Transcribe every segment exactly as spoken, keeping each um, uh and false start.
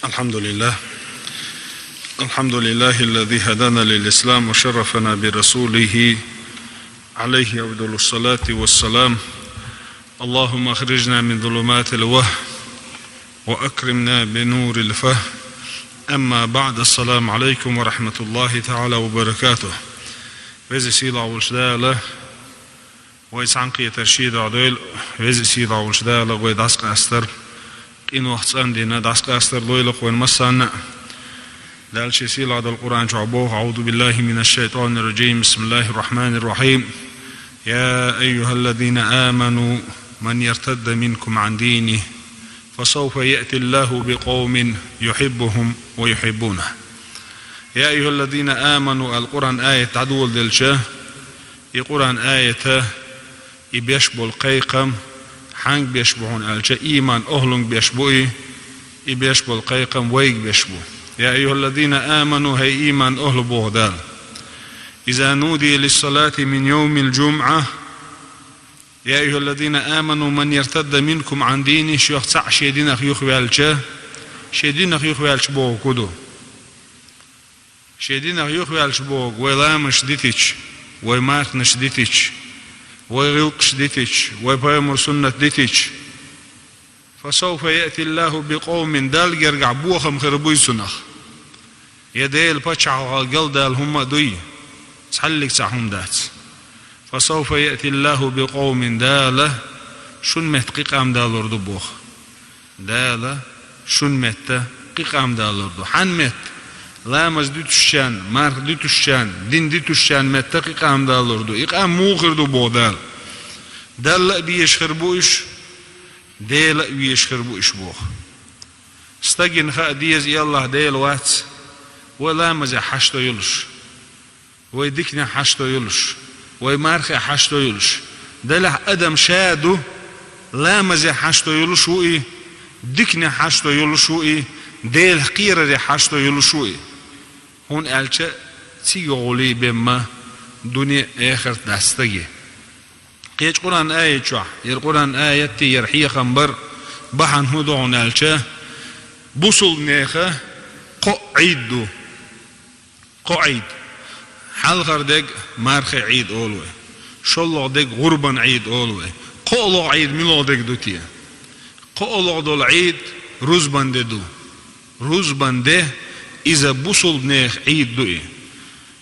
الحمد لله. الحمد لله الذي هدانا للإسلام وشرفنا برسوله عليه أفضل الصلاة والسلام. اللهم أخرجنا من ظلمات الوهم وأكرمنا بنور الفهم. أما بعد، السلام عليكم ورحمة الله تعالى وبركاته. Веза-Сийлахь волчу Дала вай цхьаьнакхетар шен дуьхьа дойла, Веза-Сийлахь волчу Дала вай дӀасакъастар къинойх цӀандина дӀасакъастар дойла вайн массарна а. Дала шен сийлахь долу Къуръан чохь боху: أعوذ بالله من الشيطان الرجيم. بسم الله الرحمن الرحيم. يا أيها الذين آمنوا من يرتد منكم عن دينه فسوف يأتي الله بقوم يحبهم ويحبونه. يا أيها الذين آمنوا, аьлла Къуръан аят дӀадоладелча, и Къуръан аята, и беш болу кхайкхам хьанга беш бу хьуна аьлча, ийман охӀлунга беш бу и, и беш болу кхайкхам вайга беш бу. يا أيها الذين آمنوا, хӀай ийман охӀла, боху Дала. إذا نودي للصلاة من يوم الجمعة. يا أيها الذين آمنوا من يرتد منكم عن دينه, шух цхьаъ шен динах юхаваьлча, шен динах юхаваьлча бохург хӀун ду? Шен динах юхаваьлча бохург, вай ламазаш дитича, вай марханаш дитича, вай гӀиллакхаш дитича, вай пайхамаран суннат дитича. فسوف يأتي الله بقوم, Далла гергахь бохам хир буй цунах. Я Делан пачхьалкхах галдала хӀума а дуй, цхьаллиг цхьа хӀума дац. فسوف يأتي الله بقوم, Дала шун метта кхин къам далор ду боху. Дала шун метта кхин къам далор ду. Хьан метта? Ламаз дуьтушчарна, марха дуьтушчарна, дин дуьтушчарна метта кхин къам далор ду. И къам муха хир ду боху Дала? Далла а безаш хир бу уьш, Дела а везаш хир бу уьш боху. Стагана хаа деза и Аллахь Дела вац, вай ламазехь хьашто йолуш, вай диканехь хьашто йолуш, вай мархехь хьашто йолуш. Делахь адам ша ду, ламазехь хьашто йолуш ву и, диканехь хьашто йолуш ву и, Делах кхерарехь хьашто йолуш ву и. ХӀунда аьлча цига гӀоле бен ма дуьне а, эхарт а дац стаге. Кхечу Къуръан аят чохь, яра Къуръан аят а, яра хьехам бар бахьана хӀун ду хьуна аьлча, бусулбанеха кхоъ Ӏийд ду. Кхоъ Ӏийд. Хьалхара дерг мархин Ӏийд олу вай. ШолгӀа дерг гӀурбан Ӏийд олу вай. КхоалгӀа Ӏийд муьлха дерг ду те? КхоалгӀа долу Ӏийд рузбан де ду. Рузбан де, иза бусулбанех Ӏийд ду и.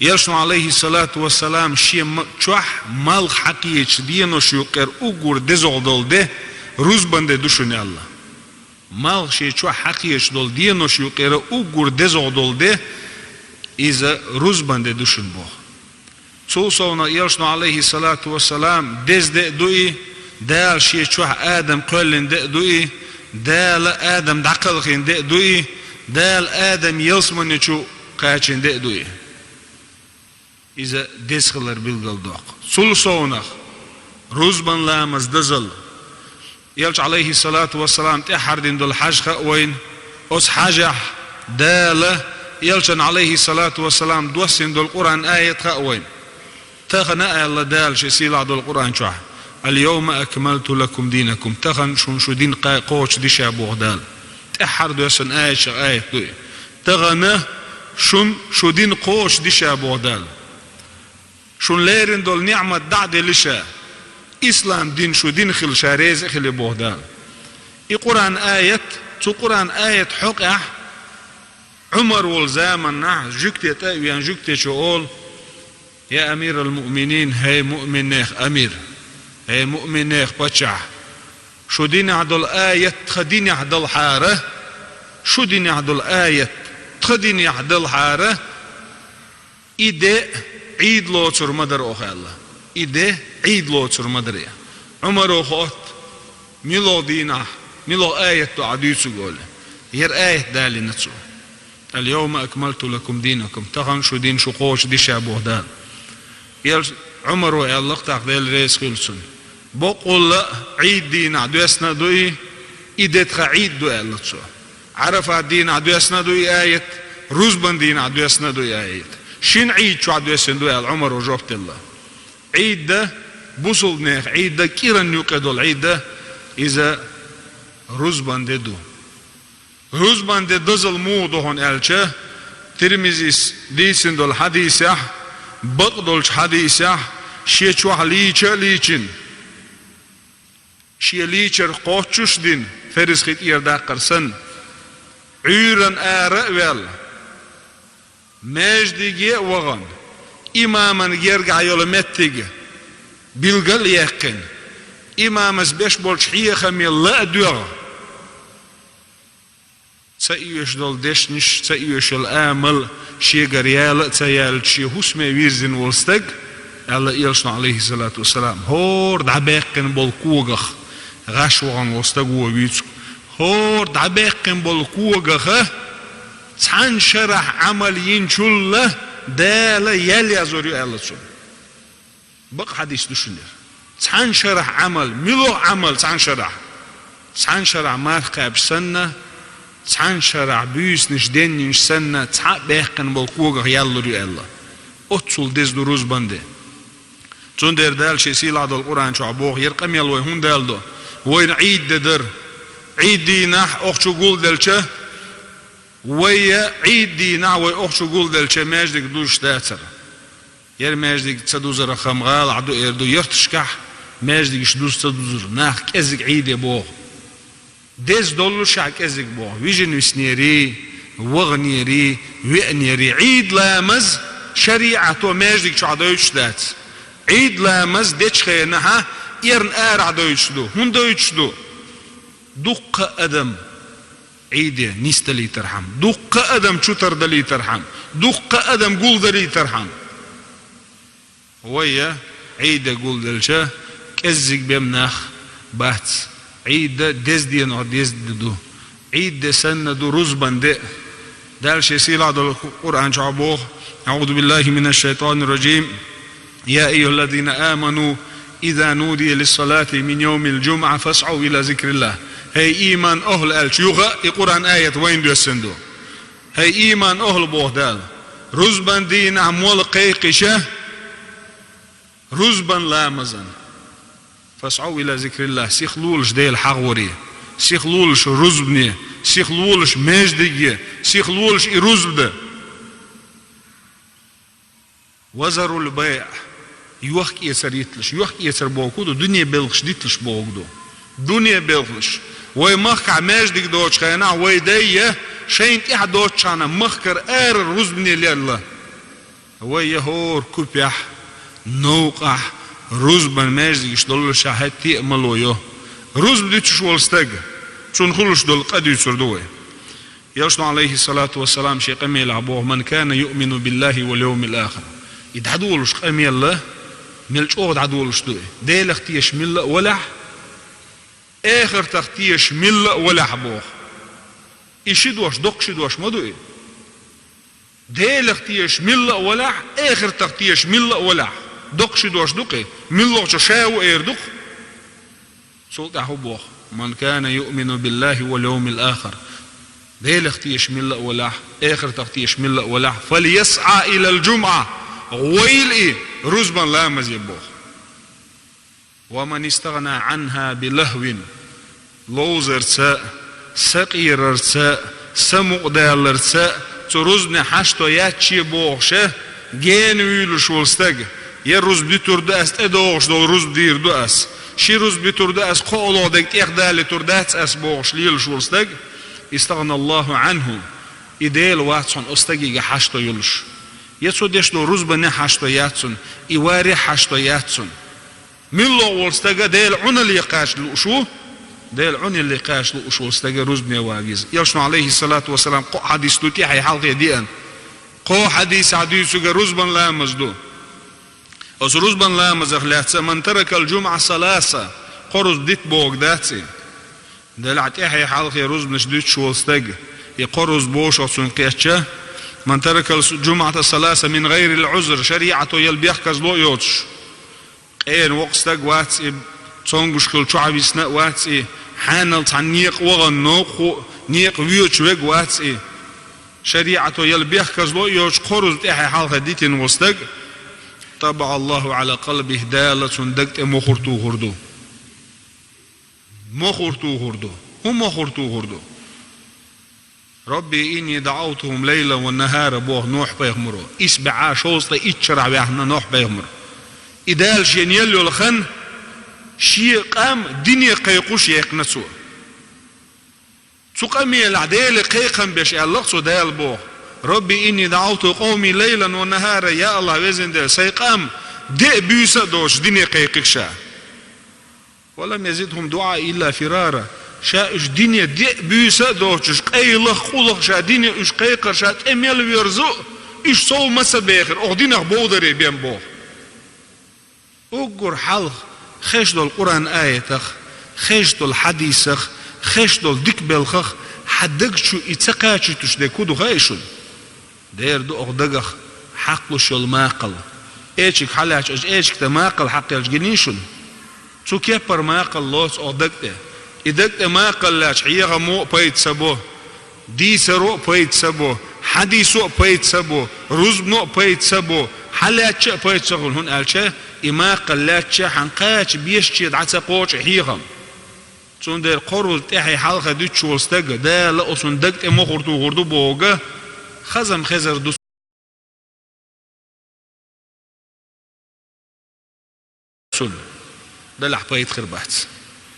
Элчано, Ӏалайхиссалату вассалам, шен ма-, чохь малх хьакхечу денош юккъера уггар дезагӀа долу де рузбан де ду шуна аьлла. Малх шен чохь хьакхечу долу денош юккъера уггар дезагӀа долу де, иза рузбан де ду шуна боху. Цул совнах Элчано, Ӏалайхиссалату вассалам, деза де а ду и, Дала шен чохь Адам кхоьллина де а ду и, Дала Адам дӀакхалхийна де а ду и, Дала Адам ялсамани чу кхачийна де а ду и. Иза деза хилар билгалдоккху. Цул совнах, рузбан ламаз дазалла. Элча, Ӏалайхиссалату вассалам, тӀаьххьара дина долу хьажа хаьа вайна. Оцу хьажехь Дала Элчана, Ӏалайхиссалату вассалам, доссийна долу Къуръан аят хаьа вайна. Тахана аьлла Дала шен сийлахь долу Къуръан чохь: اليوم أكملت لكم دينكم. Тахана шуна шу дин кхочушдеш а боху Дала. ТӀаьххьара доьссина аятех аят ду и. Тахана шуна шу дин кхочушдеш а боху Дала. Шуна леррина долу ниӀмат дӀа а делла ша, ислам дин шу дин хила ша реза а хили боху Дала. И Къуръан аят, цу Къуръан аят хьокъехь Ӏумар волу заманахь жуьгте тӀе а веана, жуьгтечо олу: «Я амирал муъминин, хӀей муъминех амир, хӀей муъминех паччахь, шу динехь долу аят тхан динехь далхьара, шу динехь долу аят тхан динехь далхьара, и де Ӏийд лоцур ма дара оха», — аьлла. И де Ӏийд лоцур ма дара. Ӏумаро хотту: «Муьлха дийнахь, муьлха аят ду ахь дуьйцург?» — олу. Яра аят далийна цо: «اليوم أكملت لكم دينكم». Тахана шу дин шу кхочушдеш а боху Дала. Элча Ӏумаро аьлла-кх тӀаккха, Дела реза хуьлда цунна: «Баккъалла а Ӏийд дийнахь доьссина а ду и, и де тхан Ӏийд ду», — аьлла цо. «Ӏарафат дийнахь доьссина а ду и аят, рузбан дийнахь доьссина а ду и аят. Шина Ӏийд чохь доьссина ду», — аьлла, Ӏумаро жоп делла. Ӏийд дан, бусулбанех Ӏийд дан, кӀиранна юккъе долу Ӏийд дан, иза рузбан де ду. Рузбан де дозал муха ду хьуна аьлча, Тирмизис дийцина долу хьадисехь, бакъдолчу хьадисехь, шен чохь лийча а лийчина, шен лийчар кхоччуш а дина, ферз хи тӀера даккхар санна, Ӏуьйранна ара а ваьлла, маьждиге а вахана, имаман гергахь йолу меттиг билгал а яьккхина, имамас беш болчу хьехаме ла а доьгӀна, ца оьшуш долу дешнаш, ца оьшуш йолу амал шегара яла а ца яьлча, шен хӀусаме вирзина волу стаг, аьлла Элчано, Ӏалайхиссалату вассалам, хӀора дӀабаьккхина болу когах гӀаш вахана волу стаг вон вуьйцу. ХӀора дӀабаьккхина болу когах цхьана шарахь Ӏамал йинчул а Дала ял язор ю аьлла цунна. Бакъ хьадис ду шуна. Цхьана шарахь Ӏамал, муьлха Ӏамал цхьана шарахь? Цхьана шарахь марха кхаьбча санна, цхьана шарахь буьйсанаш денйинча санна, цхьаъ баьккхина болу когах ял лур ю аьлла. Оццул деза ду рузбан де. Цундела Дала шен сийлахь долу Къуръан чохь боху, яра къамел вай хӀунда аьлла до? Вайна Ӏийд де дара. Ӏийд дийнахь охчу гулделча, вай Ӏийд дийнахь вай охчу гулделча маьждиг дузуш дацара. Яра маьждиг ца дузарах хам гӀалахь ду эр ду, ярташкахь маьждигаш дуза ца дузура, нах кӀеззиг Ӏийде боху. Деза доллушехь кӀеззиг боху, вижина виснерий, ваханерий, веанерий. Ӏийд ламаз шариӀато маьждиг чохь дойтуш дац. Ӏийд ламаз дечу хенахьа эрна арахь дойтуш ду. ХӀунда дойтуш ду? Дуккха адам Ӏийде нисдалийтархьама, дуккха адам чу тардалийтархьама, дуккха адам гулдалийтархьама. Вай Ӏийде гулделча, кӀеззиг бен нах бац. Ӏийда деза денахь деза де ду. Ӏийд де санна ду рузбан де. Дала шен сийлахь долу Къуръан чохь боху: «أعوذ بالله من الشيطان الرجيم. يا أيها الذين آمنوا إذا نودي للصلاة من يوم الجمعة فاسعوا إلى ذكر الله». «ХӀей, ийман охӀла», аьлча, юха и Къуръан аят вайна доьссина ду. «ХӀей, ийман охӀла», боху Дала, рузбан дийнахь молла кхайкхича, рузбан ламазан. «فاسعوا إلى ذكر الله», сиха лолаш Дела хьагӀоре, сиха лолаш рузбане, сиха лолаш маьждиге, сиха лолаш и рузба дан. «وذروا البيع», йохк-эцар йитталаш, йохк-эцар боху ду, дуьне белхаш дитталаш боху ду. Дуьне белхаш. Вай махкахь маьждиг доцучу хенахь, вай дай я шайна тӀехь доцучхьана махкара ара рузбане лелла. Вай я хӀора купехь, новкъахь, рузбан маьждигаш доллушехь хӀетте а мало йо. Рузба дуьтуш волу стаг, цунна хуьлуш долу къа дуьйцур ду вай. Элчано, Ӏалайхиссалату вассалам, шен къамелехь боху: «من كان يؤمن بالله واليوم الآخر». И дӀадолуш къамел а, мел чӀогӀа дӀадолуш ду и. Делах теша милла а валахь, эхартах теша милла а валахь боху. И ши дош, доккха ши дош ма ду и. Делах теша милла а валахь, эхартах теша милла а валахь. Доккха ши дош ду-кх и, муьлххачо ша ву эр ду-кх. Цул тӀаьхьа хӀун боху: «من كان يؤمن بالله واليوم الآخر». Делах теша милла а валахь, эхартах теша милла а валахь, «فليسع إلى الجمعة», гӀойла и рузбан ламазе боху. «ومن استغنى عنها بلهو», ловзарца, сакъерарца, самукъадаларца, цу рузбане хьашто яц шен бохуш, гена вуьйлуш волу стаг, я рузба дуьтур ду ас, тӀедогӀуш долу рузба дийр ду ас, ши рузба дуьтур ду ас, кхоалгӀа дерг тӀехдалийтур дац ас бохуш лелаш волу стаг, «استغنى الله عنه», и Дела вац хьуна оцу стагига хьашто йолуш. Я цо деш долу рузбане хьашто яц цунна, и варе хьашто яц цунна. МуьлххагӀ волу стага Дела Ӏуналле кхача лууш ву, Дела Ӏуналле кхача лууш волу стага рузбане ван веза. Элчано, Ӏалайхиссалату вассалам, кхо хьадис ду тӀаьхье хьалхе деана. Кхо хьадисехь дуьйцург рузбан ламаз ду. Оцу рузбан ламазах лаьцна: «من ترك الجمعة ثلاثا», кхо рузба дита бохург дац и. Делахь тӀаьхье хьалхе рузбанаш дуьтуш волу стаг, и кхо рузба бохуш оцунна кхетча: «من ترك الجمعة ثلاثا من غير عذر», шариӀато яла бехказло а йоцуш. Къена воккха стаг вац и, цомгуш хилла чохь висна а вац и, хьанал цхьана некъа вахана новкъахь а, некъа воьдуш верг вац и. ШариӀато яла бехказло а йоцуш, кхо рузба тӀаьхье хьалха дитина волу стаг, «طبع الله على قلبه», Дала цунна даг тӀе мохур тухур ду. Мохур тухур ду. ХӀун мохур тухур ду? «رب إني دعوتهم ليلا ونهارا», боху Нухь-пайхамаро. Исс бӀе шовзткъе итт шарахь ваьхна Нухь-пайхамар. И Дала шена елла йолу хан шен къам дине кхайкхош яьккхина цо. Цу къамелехь Деле кхайкхам беш аьлла-кх цо, Дала боху: «رب إني دعوت قومي ليلا ونهارا», я АллахӀ, везан Дела, сайн къам де а, буьйса а доцуш дине кхайкхина ша. «ولم يزدهم دعائي إلا فرارا». Ша уьш дине де а, буьйса а доцуш, къайлаха, къулаха ша дине уьш кхайкхар, ша тӀе мел верзу а, уьш сов ма ца бехира, оха динах бовдаре бен боху. Уггар хьалха хезаш долу Къуръан аятах, хезаш долу хьадисах, хезаш долу дика белхах хьан даг чу и ца кхачийтуш дерг хӀун ду хаьий шуна? Дера ду оха дагах хьакхалуш йолу макхал. Эчиг хьалаьцча, аса эчиг тӀе макхал хьакхаелча гиний шуна? Цу кеппара макхал лоцу оха даг тӀе. И даг тӀе макхал лаьцча, хьехамо а пайда ца бо, дийцаро а пайда ца бо, хьадисо а пайда ца бо, рузбано а пайда ца бо, хьалаьцча а пайда ца хуьлу, хӀунда аьлча и макхал лаьцча хьан кхача бешаче дӀа ца кхочу хьехам. Цундела кхо рузба тӀаьхье хьалхе дуьтуш волу стаг Дала оцунна даг тӀе мохур тухур ду бохург хазам хезар ду цунна. Делахь пайда хир бац.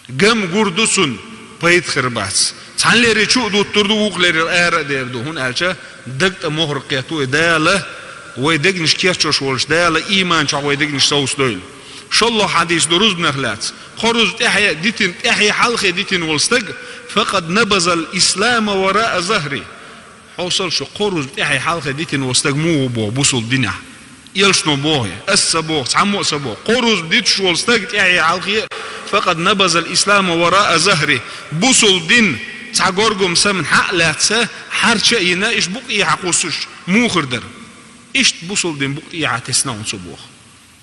Гам гур ду цунна, пайда хир бац. Цхьана леррина чу а дуттур ду, вукху леррина ара а дер ду, хӀунда аьлча даг тӀе мохур кхетта ву и Дала, вай дегнаш кечдеш волчу Дала ийман чохь вай дегнаш совцадойла. ШолгӀа хьадис ду рузбанах лаьцна. Кхо рузба тӀаьхье дитина, тӀаьхье хьалхе дитина волу стаг: «فقد نبذ الإسلام وراء ظهره». Хьовсал шу, кхо рузба тӀаьхье хьалхе дитина волу стаг муха ву боху бусулба динехь? Элчано боху, аса ца боху, цхьаммо а ца боху. Кхо рузба дитуш волу стаг тӀаьхье хьалхе: «فقد نبذ الإسلام وراء ظهره». Бусулба дин цхьа горгум самна хьа а лаьцна, хьарча а йина, иштта букъ тӀехьа кхуссуш муха хир дара? Иштта бусулба дин букъ тӀехьа тесна хьуна цо боху.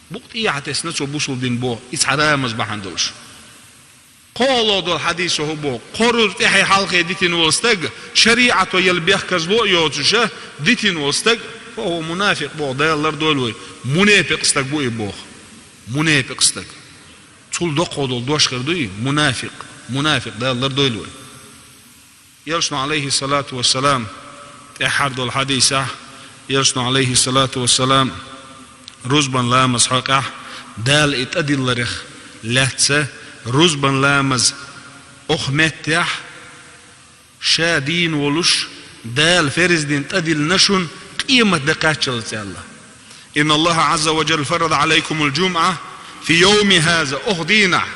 Букъ тӀехьа тесна цо бусулба дин боху, и цхьа рамаз бахьана долуш. КхоалгӀа долу хьадисо хӀун боху? Кхо рузба тӀаьхье хьалхе дитина волу стаг, шариӀато елла бехказло а йоцуша дитина волу стаг, «فهو منافق», боху, Дала лардойла вай, мунепикъ стаг ву и боху. Мунепикъ стаг. Цул доккхо долу дош хир дуй? Мунафикъ. Мунафикъ, Дала лардойла вай. Элчано, Ӏалайхиссалату вассалам, тӀаьххьара долу хьадисехь, Элчано, Ӏалайхиссалату вассалам, рузбан ламаз хьокъехь, Дала и тӀадилларех лаьцна, рузбан ламаз оха меттехь, ша дийна волуш, Дала ферз дина тӀадиллина шуна къемат де кхаччалц аьлла. «إن الله عز وجل فرض عليكم الجمعة في يوم هذا», оха дийнахь,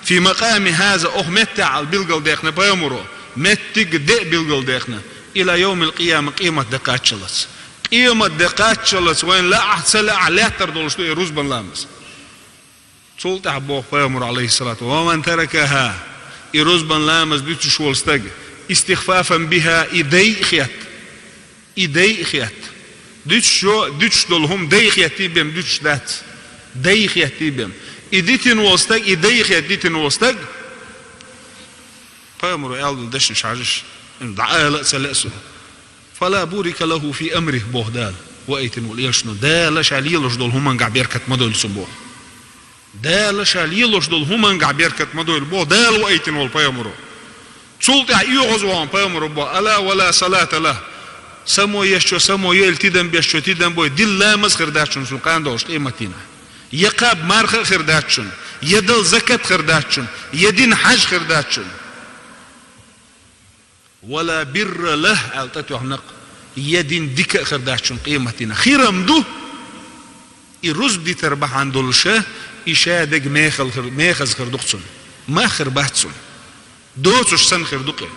«في مقام هذا», оха меттехь аьлла билгалдаьккхина пайхамаро, меттиг де а билгалдаьккхина, «إلى يوم القيامة», къемат де кхаччалц. Къемат де кхаччалц вайна лаахь а, ца лаахь а, лаьттар долуш ду и рузбан ламаз. Цул тӀаьхьа боху пайхамаро, Ӏалайхиссалату: «ومن تركها», и рузбан ламаз дуьтуш волу стаг, «استخفافا بها», и дайа а хетта. И дайа а хетта. Дуьтуш йо-, дуьтуш долу хӀума дайа хеттий бен дуьтуш дац. Дайа хеттий бен. И дитина волу стаг, и дайа хетта дитина волу стаг, пайхамаро аьлла долу дешнаш хьажаш, дӀаала а ца лаьа суна. «فلا بورك له في أمره», боху Дала, ваийтина волу элчано. Дала ша лелош долу хӀумангахь беркат ма дойла цунна боху. Дала ша лелош долу хӀумангахь беркат ма дойла боху Дала ваийтина волу пайхамаро. Цул тӀаьхьа оьгӀазвахана пайхамаро боху: «ألا ولا صلاة له». Само ешчо само йойла, тидам бешчо тидам бойла, дилла ламаз хир дац шуна цунна кхана долуш къематдийнахь. Я кхаба марха а хир дац шуна, я дала закат хир дац шуна, я дина хьаж хир дац шуна. «ولا بر له», аьлла тӀетоьхна-кх, я дина дика а хир дац шуна къематдийнахь. Хир-м ду, и рузба дитар бахьана долуша, и ша дерг мехала хир, мехаза хир ду-кх цунна. Мах хир бац цунна. Доцуш санна хир ду-кх и.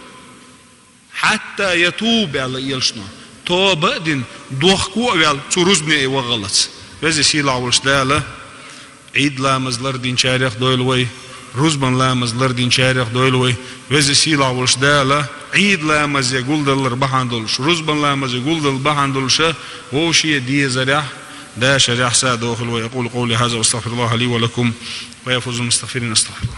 «حتى يتوب», аьлла элчано. Тоба а дина, дохко а ваьлла, цу рузбане и вахаллац. Веза-сийлахь волуш Дала Ӏийд ламаз лардинчарех дойла вай, рузбан ламаз лардинчарех дойла вай. Веза-сийлахь волуш Дала Ӏийд ламазе гулдаллар бахьана долуш, рузбан ламазе гулдалла бахьана долуша, вовшийн дезарехь, дашарехь са а дохийла вай. أقول قولي هذا وأستغفر الله لي ولكم ويا فوز المستغفرين. أستغفر الله.